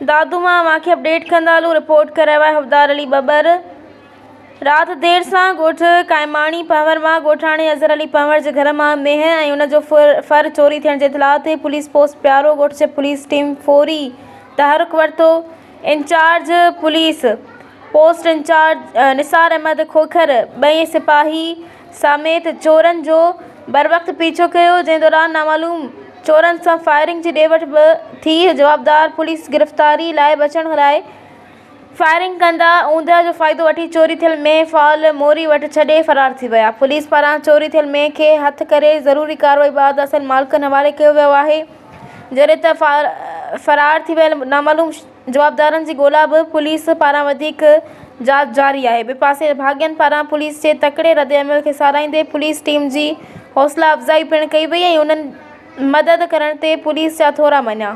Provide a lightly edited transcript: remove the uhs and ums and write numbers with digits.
دادو مان اوهان کي اپڊيٽ ڪندا هلون رپورٽ ڪرايو آهي حبدار علي ٻٻر رات دير سان ڳوٺ قائماڻي پنهور مان ڳوٺاڻي اظهر علي پنهور جي گهر مان مينهن ۽ ان جو ڦر چوري ٿيڻ جي اطلاع تي پوليس پوسٽ پيارو ڳوٺ جي پوليس ٽيم فوري تحرڪ ورتو incharge police post incharge Nisar Ahmed Khokhar ٻئي سپاهي سميت چورن جو بروقت پيڇو ڪيو، جنهن دوران نامعلوم چورن سان فائرنگ جي ڏي وٺ به ٿي، جوابدار پوليس گرفتاري لاء بچڻ لاء فائرنگ ڪندا اوندهه جو فائدو وٺي چوري ٿيل مينهن فال موري وٽ ڇڏي فرار ٿي ويا، پوليس پاران چوري ٿيل مينهن کي هٿ ڪري ضروري ڪارروائي بعد اصل مالڪن حوالي ڪيو ويو آهي، جڏهن ته فرار ٿي ويل نامعلوم جوابدارن جي ڳولا به پوليس پاران وڌيڪ جاچ جاري آهي. ٻئي پاسي ڀاڳين پاران پوليس جي تڪڙي ردعمل کي ساراهيندي پوليس ٽيم جي حوصلا افزائي پڻ ڪئي وئي ۽ انهن مدد ڪرڻ تي پوليس جا ٿورا مڃيا.